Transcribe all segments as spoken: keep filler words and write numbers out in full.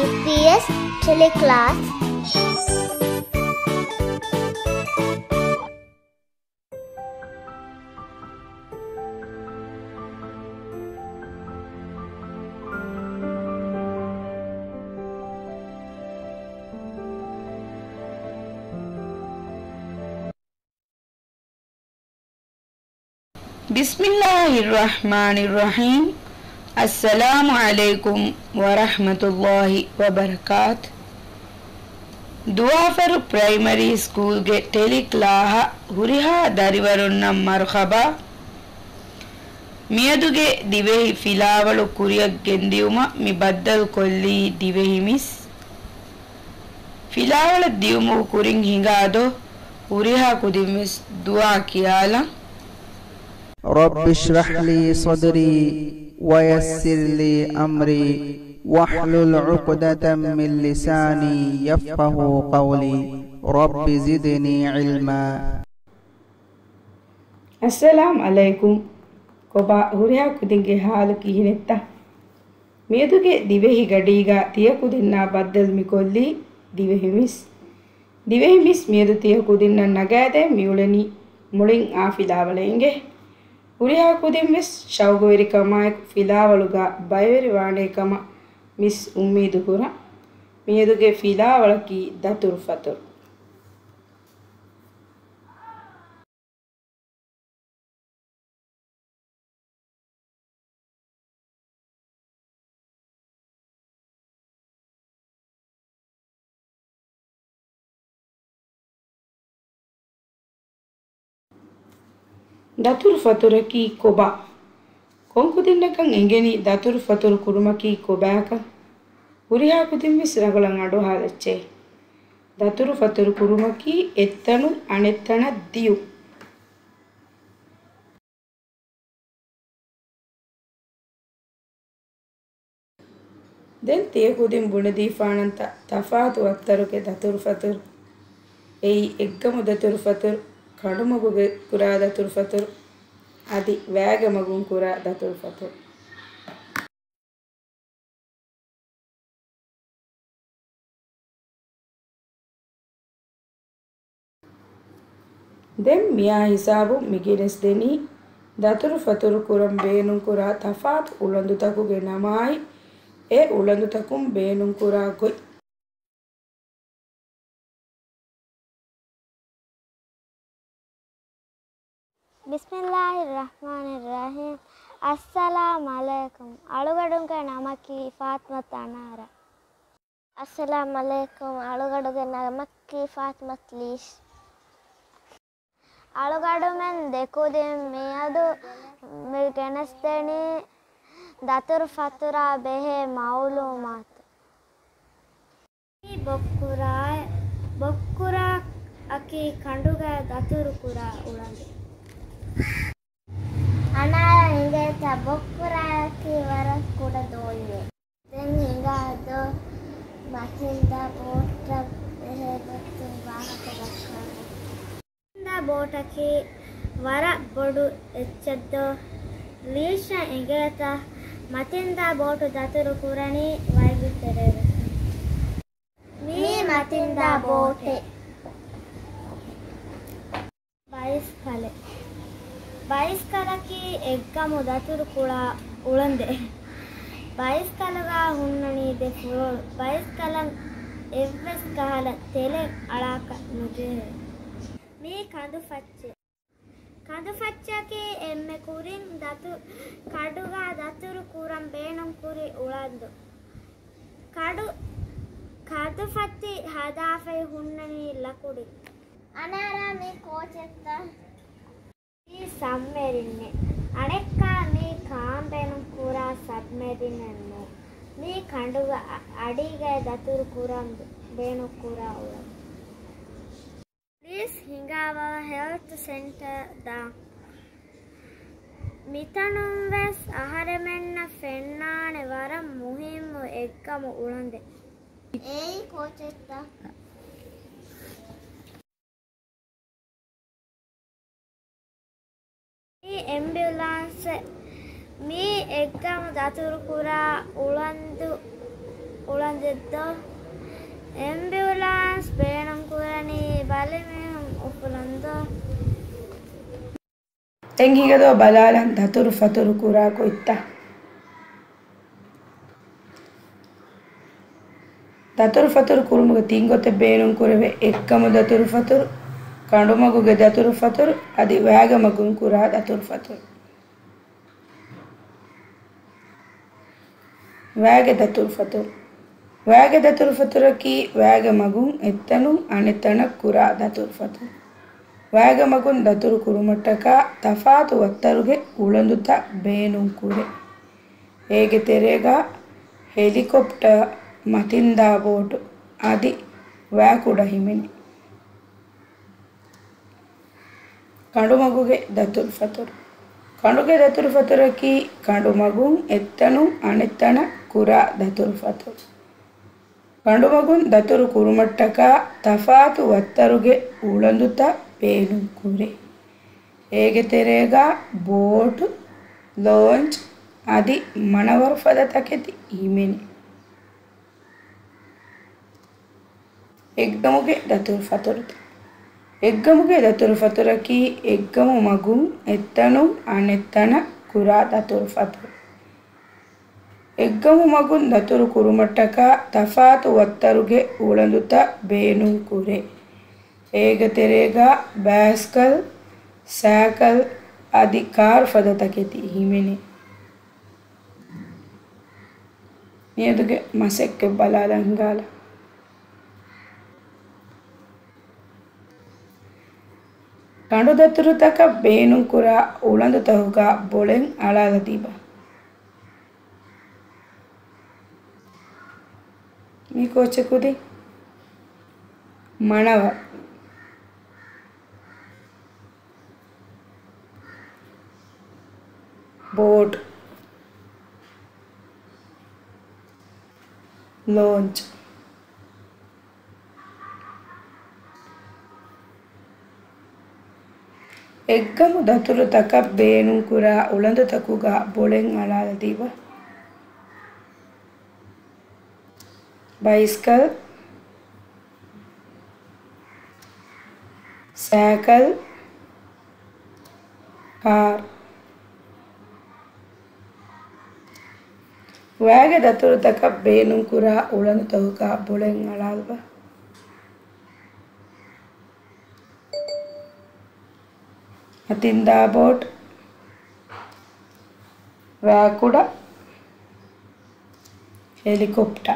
ޕީ އެސް ޓެލެކްލާސް. بسم الله الرحمن الرحيم. السلام عليكم ورحمة الله وبركاته. ދުވާފަރު ޕްރައިމަރީ ސްކޫލްގެ ޓެލިކްލާހަށް ހުރިހާ ދަރިވަރުންނަށް މަރުޙަބާ. މިއަދުގެ ދިވެހި ފިލާވަޅު ކުރިއަށް ގެންދިއުމަށް މި ބައްދަލުކޮށްލީ ދިވެހި މިސް. ފިލާވަޅަށް ދިޔުމުގެ ކުރިން ހިނގާ ދޮށް ހުރިހާ ކުދިން ވެސް ދުޢާ ކިޔާލަން. رب اشرح لي صدري ويسر لي أمري واحلل عقدة من لساني يفقهوا قولي. رب زدني علما. އައްސަލާމް ޢަލައިކުމް. ކޮބާ ހުރިހާ ކުދިންގެ ޙާލު ކިހިނެއްތަ؟ މިއަދުގެ ދިވެހި ގަޑީގަ ތިޔަ ކުދިންނާ ބައްދަލު މިކޮށްލީ ދިވެހި މިސް. ދިވެހި މިސް މިއަދު ތިޔަ ކުދިންނަށް ނަގާދޭން މިއުޅެނީ މުޅިން އާ ފިލާވަޅެއް އިނގޭ. ހުރިހާ ކުދިން ވެސް ޝައުގުވެރިކަމާއެކު ފިލާވަޅުގަ ބައިވެރިވާނޭ ކަމަށް މިސް އުއްމީދު ކުރަން. މިއަދުގެ ފިލާވަޅަކީ ދަތުރުފަތުރު. ދަތުރު ފަތުރަކީ ކޮބާ؟ ކޮން ކުދިންނަކަށް އެނގެނީ ދަތުރު ފަތުރު ކުރުމަކީ ކޮބާކަން؟ ހުރިހާ ކުދިން ވެސް ރަނގަޅަށް އަޑުއަހާލައްޗޭ. ދަތުރު ފަތުރު ކުރުމަކީ އެއްތަނުން އަނެއްތަނަށް ދިޔުން. ދެން ތިޔަ ކުދިން ބުނެދީފާނަންތަ ތަފާތު ވައްތަރުގެ ދަތުރުފަތުރު؟ އެއީ އެއްގަމު ދަތުރުފަތުރު، ކަނޑުމަގުގެ ކުރާ ދަތުރުފަތުރު، އަދި ވައިގެ މަގުން ކުރާ ދަތުރުފަތުރު. ދެން މިއާ ހިސާބުން މި ގެނެސްދެނީ ދަތުރު ފަތުރު ކުރަން ބޭނުންކުރާ ތަފާތު އުޅަނދުތަކުގެ ނަމާއި، އެ އުޅަނދުތަކުން ބޭނުންކުރާ ގޮތް. بسم الله الرحمن الرحيم. އައްސަލާމް ޢަލައިކުމް. އަޅުގަޑުގެ ނަމަކީ ފާތިމަތު އަނާރާ. އައްސަލާމް ޢަލައިކުމް. އަޅުގަޑުގެ ނަމަކީ ފާތިމަތު ލީޝް. އަޅުގަޑުމެން ދެކުދިން މިއަދު މި ގެނެސްދެނީ ދަތުރު ފަތުރާ ބެހޭ މައުލޫމާތު. މީ ބޮއްކުރާއެއް. ބޮއްކުރާ އަކީ ކަނޑުގަ ދަތުރު ކުރާ އުޅަނދު. އަނާރާ އިނގޭތަ ބޮއްކުރާއަކީ ވަރަށް ކުޑަ ދޯންޏެއް. ދެން ހިނގާ ދޯ މަތިންދާ ބޯޓަށް ބެހޭ ގޮތުން ވާހަކަ ދައްކާނެ. މަތިންދާ ބޯޓަކީ ވަރަށް ބޮޑު އެއްޗެއްދޯ. ލީޝްއަށް އިނގޭތަ މަތިންދާ ބޯޓު ދަތުރު ކުރަނީ ވައިގެ ތެރޭގަ. މީ މަތިންދާ ބޯޓެއް. ބައިސްކަލެއް. ބައިސްކަލަކީ އެއްގަމު ދަތުރު ކުރާ އުޅަނދެއް. ބައިސްކަލުގަ ހުންނަނީ ދެ ފުރޮޅު. ބައިސްކަލަށް އެއްވެސް ކަހަލަ ތެލެއް އަޅާކަށް ނުޖެހޭ. މީ ކަނދުފައްޗެއް. ކަނދުފައްޗަކީ އެންމެ ކުރިން ދަތު، ކަޑުގަ ދަތުރު ކުރަން ބޭނުން ކުރި އުޅަނދު. ކަޑު، ކަނދުފައްތި ހަދާފައި ހުންނަނީ ލަކުޑިން. އަނާރާ މީ ކޯޗެއްތަ؟ މީ ސަބްމެރިންއެއް. އަނެއްކާ މީ ކާން ބޭނުން ކުރާ ސަބްމެރިންއެއް ނޫން. މީ ކަނޑުގަ އަ-، އަޑީގައި ދަތުރު ކުރަން ބޭނުން ކުރާ އުޅަނދު. ޕްލީޒް ހިނގާ ވަރަށް ހެލްތު ސެންޓަރ ދާން. މިތަނުން ވެސް އަހަރެމެންނަށް ފެންނާނެ ވަރަށް މުހިއްމު އެއްގަމު އުޅަނދެއް. އެއީ ކޯޗެއްތަ؟ މީ އެމްބިއުލާންސެއް. މީ އެއްގަމު ދަތުރު ކުރާ އުޅަނދު. އުޅަނދެއްދޯ؟ އެމްބިއުލާންސް ބޭނުން ކުރަނީ ބަލިމީހުން އުފުލަންދޯ؟ ދެން ހިނގަދޯ ބަލާލަން ދަތުރު ފަތުރު ކުރާ ގޮތްތައް. ދަތުރު ފަތުރު ކުރުމުގެ ތިން ގޮތެއް ބޭނުން ކުރެވޭ. އެއްގަމު ދަތުރު ފަތުރު، ކަނޑުމަގުގެ ދަތުރު ފަތުރު، އަދި ވާގެ މަގުން ކުރާ ދަތުރު ފަތުރު. ވާގެ ދަތުރު ފަތުރު. ވާގެ ދަތުރު ފަތުރަކީ ވާގެ މަގުން އެއްތަނުން އަނެއް ތަނަށް ކުރާ ދަތުރު ފަތުރު. ވާގެ މަގުން ދަތުރު ކުރުމަށްޓަކާ ތަފާތު ވައްތަރުގެ އުޅަނދުތައް ބޭނުން ކުރޭ. އޭގެ ތެރޭގަ ހެލިކޮޕްޓަރ، މަތިންދާ ބޯޓު އަދި ވާކުޑަ ހިމެނޭ. ކަނޑުމަގުގެ ދަތުރު ފަތުރު. ކަނޑުގެ ދަތުރު ފަތުރަކީ ކަނޑުމަގުން އެއްތަނުން އަނެއް ތަނަށް ކުރާ ދަތުރު ފަތުރު. ކަނޑުމަގުން ދަތުރު ކުރުމަށްޓަކާ ތަފާތު ވައްތަރުގެ އުޅަނދުތައް ބޭނުން ކުރޭ. އޭގެ ތެރޭގަ ބޯޓު، ލޯންޗް އަދި މަނަވަރު ފަދަ ތަކެތި ހިމެނޭ. އެއްގަމުގެ ދަތުރު ފަތުރުތައް. އެއްގަމުގެ ދަތުރު ފަތުރަކީ އެއްގަމު މަގުން އެއްތަނުން އަނެއް ތަނަށް ކުރާ ދަތުރު ފަތުރު. އެއްގަމު މަގުން ދަތުރު ކުރުމަށްޓަކާ ތަފާތު ވައްތަރުގެ އުޅަނދުތައް ބޭނުން ކުރޭ. އޭގެ ތެރޭގަ ބައިސްކަލް، ސައިކަލް އަދި ކާރު ފަދަ ތަކެތި ހިމެނޭ. މިއަދުގެ މަސައްކަތް ބަލާލަން ހިނގާލަ. ކަނޑުދަތުރުތަކަށް ބޭނުންކުރާ އުޅަނދުތަކުގަ ބޮޅެން އަޅާލަދީބަ. މީ ކޯއްޗެއް ކުދި؟ މަނަވަ. ބޯޓް. ލޯންޗް. އެއްގަމު ދަތުރުތަކަށް ބޭނުންކުރާ އުޅަނދުތަކުގަ ބޮޅެން އަޅާލަދީބަ. ބައިސްކަލް، ސައިކަލް، ކާރު. ވާގެ ދަތުރުތަކަށް ބޭނުންކުރާ އުޅަނދުތަކުގަ ބޮޅެން އަޅާލަބަ. މަތިންދާ ބޯޓް، ވާކުޑަ، ހެލިކޮޕްޓަ.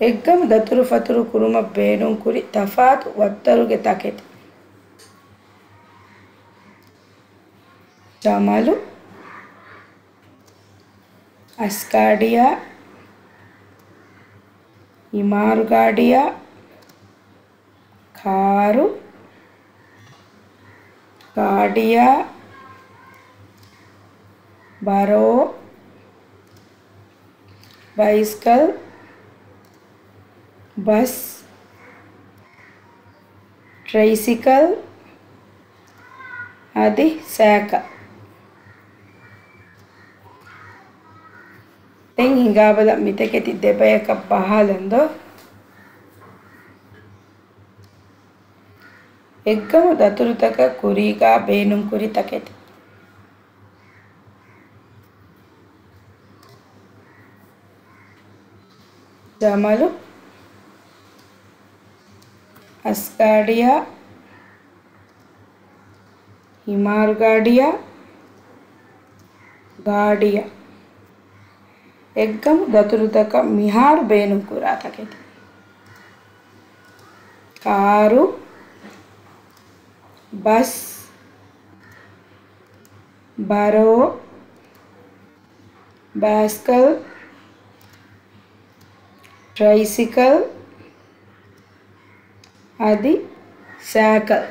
އެއްގަމު ދަތުރު ފަތުރު ކުރުމަށް ބޭނުންކުރި ތަފާތު ވައްތަރުގެ ތަކެތި. ޖަމަލު، އަސްގާޑިޔާ، ހިމާރުގާޑިޔާ، ކާރު، ގާޑިޔާ، ބަރޯ، ބައިސްކަލް، ބަސް، ޓްރައިސިކަލް، އަދި ސައިކަލް. ދެން ހިނގާބަލަ، މިތަކެތި ދެބަޔަކަށް ބަހާލަން ދޯ. އެއްގަމު ދަތުރުތަކަށް ކުރީގާ ބޭނުންކުރި ތަކެތި. ޖަމަލު، އަސްގާޑިޔާ، ހިމާރުގާޑިޔާ، ގާޑިޔާ. އެއްގަމު ދަތުރުތަކަށް މިހާރު ބޭނުންކުރާ ތަކެތި. ކާރު، ބަސް، ބަރޯ، ބައިސްކަލް، ޓްރައިސިކަލް، އަދި ސައިކަލް.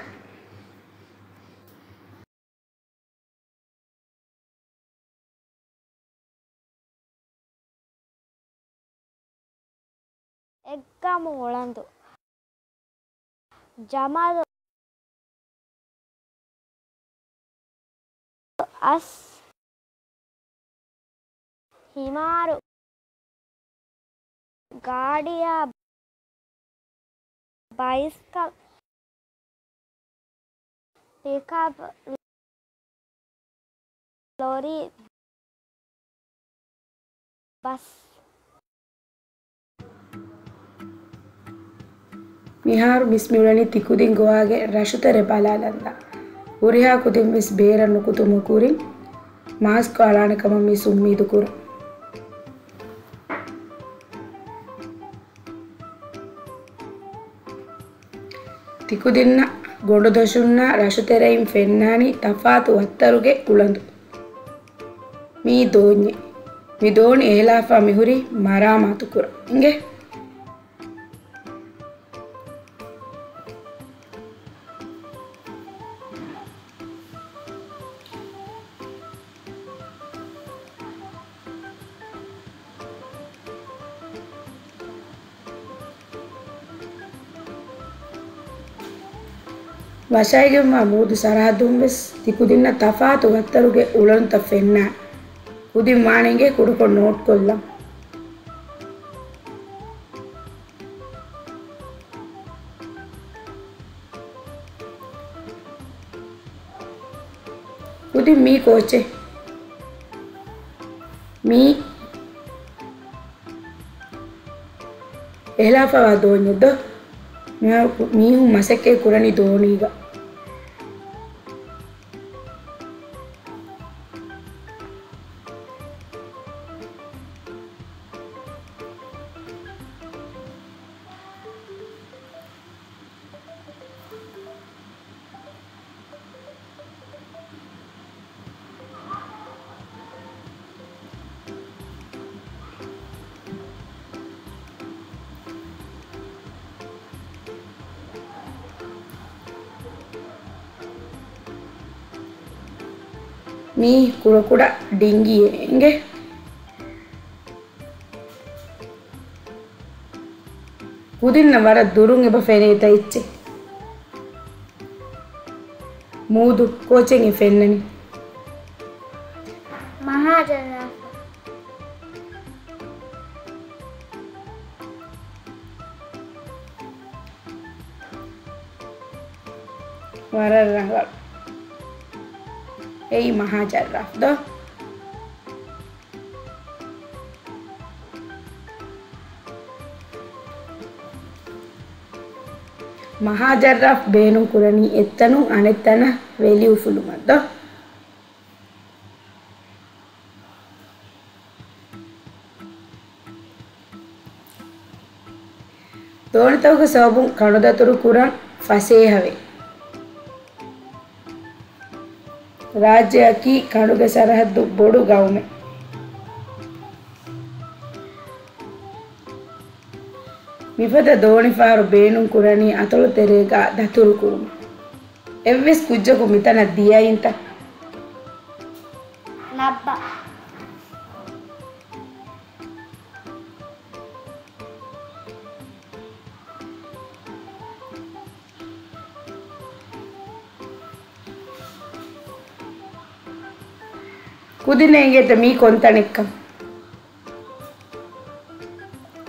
އެއްގަމު އުޅަނދު. ޖަމަލު. އަސް، ހިމާރު، ގާޑިއާ، ބައިސްކަލް، ޕިކަޕް، ލޮރީ، ބަސް. މިހާރު މިސް މިއުޅެނީ ތިކުދިން ގޮވާގެން ރަށުތެރެ ބަލާލަންދާ. ހުރިހާ ކުދިން ވެސް ބޭރަށް ނުކުތުމުގެ ކުރިން މާސްކު އަޅާނެ ކަމަށް މިސް އުއްމީދު ކުރަން. ތިކުދިންނަށް ގޮނޑުދޮށުންނާ ރަށުތެރެއިން ފެންނާނީ ތަފާތު ވައްތަރުގެ އުޅަނދު. މީ ދޯންޏެއް. މި ދޯނި އެހިލާފާ މިހުރީ މަރާމާތުކުރަން. އިނގޭ. ވަށައިގެންވާ މޫދު ސަރަހައްދުން ވެސް ތިކުދިންނަށް ތަފާތު ވައްތަރުގެ އުޅަނދުތައް ފެންނާނެ. ކުދިން ވާނެ އިނގޭ ކުޑަކޮށް ނޯޓްކޮށްލަން. ކުދިން މީ ކޯޗެއް؟ މީ އެހިލާފަވާ ދޯންޏެއް ދޯ؟ މިހާރު މީހުން މަސައްކަތް ކުރަނީ ދޯނީގަ. މީ ކުޑަކުޑަ ޑިންގީއެއް އިނގޭ. ކުދިންނަށް ވަރަށް ދުރުން އެބަ ފެނޭތަ އެއްޗެއް؟ މޫދު ކޯޗެއް އެ ފެންނަނީ؟ މަހާ ޖައްރާފް. ވަރަށް ރަނގަޅު. އެއީ މަހާ ޖައްރާފް ދޯ؟ މަހާ ޖައްރާފް ބޭނުން ކުރަނީ އެއްތަނުން އަނެއްތަނަށް ވެލި އުފުލުމަށް ދޯ؟ ދޯނިތަކުގެ ސަބަބުން ކަނޑުދަތުރު ކުރަން ފަސޭހަވޭ. ރާއްޖެއަކީ ކަނޑުގެ ސަރަހައްދު ބޮޑު ގައުމެއް. މިފަދަ ދޯނިފަހަރު ބޭނުން ކުރަނީ އަތޮޅު ތެރޭގަ ދަތުރު ކުރުމަށް. އެއްވެސް ކުއްޖަކު މިތަނަށް ދިޔައިންތަ؟ ލައްބަ. ކުދިންނަށް އެނގޭތަ މީ ކޮން ތަނެއްކަން؟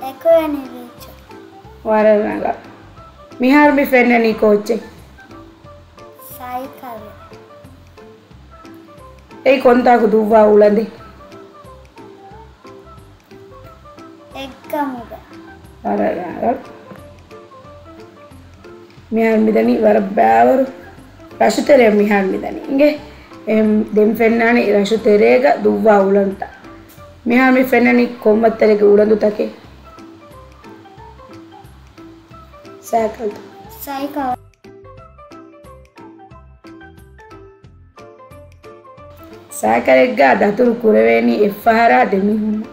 އެކުވެނި ބީޗު. ވަރަށް ރަނގަޅު. މިހާރު މި ފެންނަނީ ކޯއްޗެއް؟ ސައިކަލެއް. އެއީ ކޮންތާކު ދުއްވާ އުޅަނދެއް؟ އެއްގަމުގަ. ވަރަށް ރަނގަޅު. މިހާރު މިދަނީ ވަރަށް ބައިވަރު ރަށުތެރެއަށް މިހާރު މިދަނީ. އިނގޭ. އެހެން ދެން ފެންނާނެ ރަށުތެރޭގަ ދުއްވާ އުޅަނދުތައް. މިހާރު މި ފެންނަނީ ކޮން ވައްތަރެއްގެ އުޅަނދުތަކެއް؟ ސައިކަލް. ސައިކަލް. ސައިކަލެއްގަ ދަތުރު ކުރެވޭނީ އެއްފަހަރާ ދެމީހުންނަށް.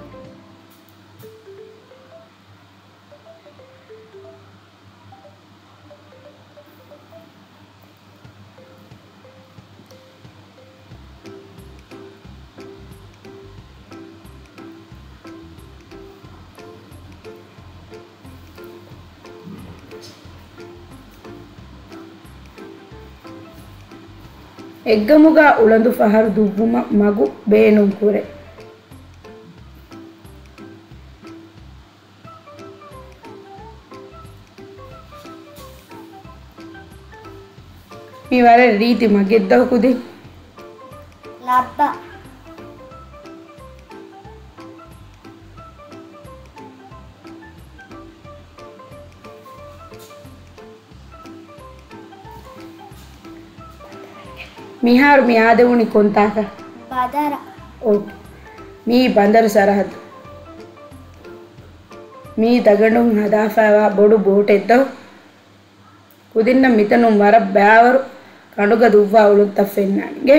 އެއްގަމުގަ އުޅަނދު ފަހަރު ދުއްވުމަށް މަގު ބޭނުން ކުރޭ. މީ ވަރަށް ރީތި މަގެއްދޯ ކުދިން. ލައްބަ. މިހާރު މި އާދެވުނީ ކޮންތާކަށް؟ ބަނދަރަށް. އޯކޭ. މީ ބަނދަރު ސަރަހައްދު. މީ ދަގަނޑުން ހަދާފައިވާ ބޮޑު ބޯޓެއްދޯ. ކުދިންނަށް މިތަނުން ވަރަށް ބައިވަރު ކަނޑުގަ ދުއްވާ އުޅުންތައް ފެންނާނެ.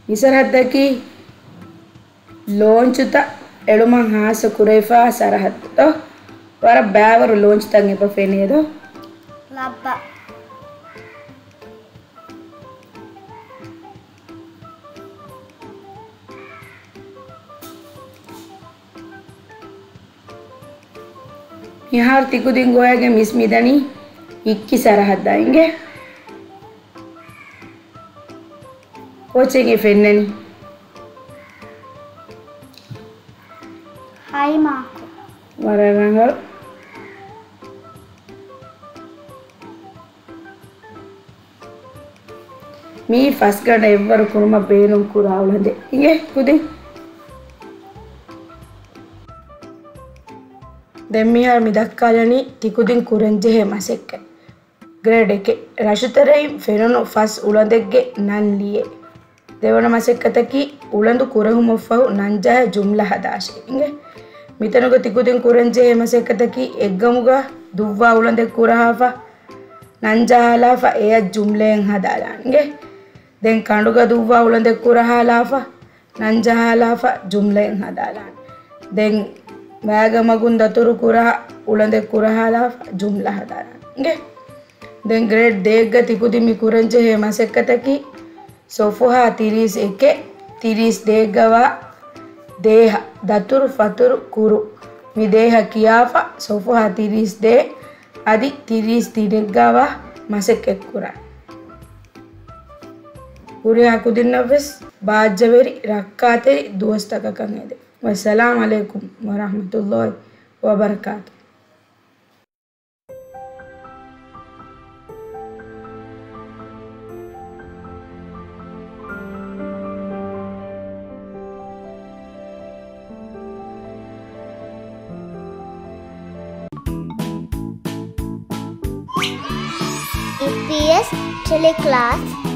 މި ސަރަހައްދަކީ ލޯންޗުތައް އެޅުމަށް ހާއްސަ ކުރެވިފާ ސަރަހައްދު. ވަރަށް ބައިވަރު ލޯންޗުތައް އެބަ ފެނޭދޯ. ލައްބަ. މިހާރު ތިކުދިން ގޮވައިގެން މިސް މިދަނީ ހިއްކި ސަރަހައްދަށް އިނގޭ. ކޯޗެއް އެ ފެންނަނީ؟ ހައިމާކު. ވަރަށް ރަނގަޅު. މީ ފަސްގަނޑަށް އެއްވަރު ކުރުމަށް ބޭނުން ކުރާ އުޅަނދެއް. އިނގޭ ކުދިން. ދެން މިހާރު މި ދައްކާލަނީ ތިކުދިން ކުރަންޖެހޭ މަސައްކަތް. ގްރޭޑް އެކެއް. ރަށުތެރެއިން ފެނުނު ފަސް އުޅަނދެއްގެ ނަން ލިޔޭ. ދެވަނަ މަސައްކަތަކީ އުޅަނދު ކުރެހުމަށްފަހު ނަންޖަހާ ޖުމްލަ ހަދާށޭ. އިނގޭ. މިތަނުގަ ތިކުދިން ކުރަންޖެހޭ މަސައްކަތަކީ އެއްގަމުގަ ދުއްވާ އުޅަނދެއް ކުރަހާފަ، ނަންޖަހާލާފަ އެއަށް ޖުމްލައެއް ހަދާލާނެ. އިނގޭ. ދެން ކަނޑުގަ ދުއްވާ އުޅަނދެއް ކުރަހާލާފަ، ނަންޖަހާލާފަ ޖުމްލައެއް ހަދާލާނެ. ދެން ވައިގަ މަގުން ދަތުރު ކުރާ އުޅަނދެއް ކުރަހާލާފަ ޖުމްލަ ހަދާލާނެ. އިނގޭ. ދެން ގްރޭޑް ދޭއްގަ ތިކުދިން މި ކުރަންޖެހޭ މަސައްކަތަކީ ސޮފުހާ ތިރީސް އެކެއް، ތިރީސް ދޭއްގަވާ ދޭހަ، ދަތުރު ފަތުރު ކުރު. މި ދޭހަ ކިޔާފަ ސޮފުހާ ތިރީސް ދޭ އަދި ތިރީސް ތިނެއްގަވާ މަސައްކަތް ކުރާ. ހުރިހާ ކުދިންނަށްވެސް ބާއްޖަވެރި ރައްކާތެރި ދުވަސްތަކަކަށް އެދެން. ވައްސަލާމް ޢަލައިކުމް ވަރަޙްމަތުﷲ ވަބަރަކާތު. އީޕީއެސް ޓެލެކްލާސް.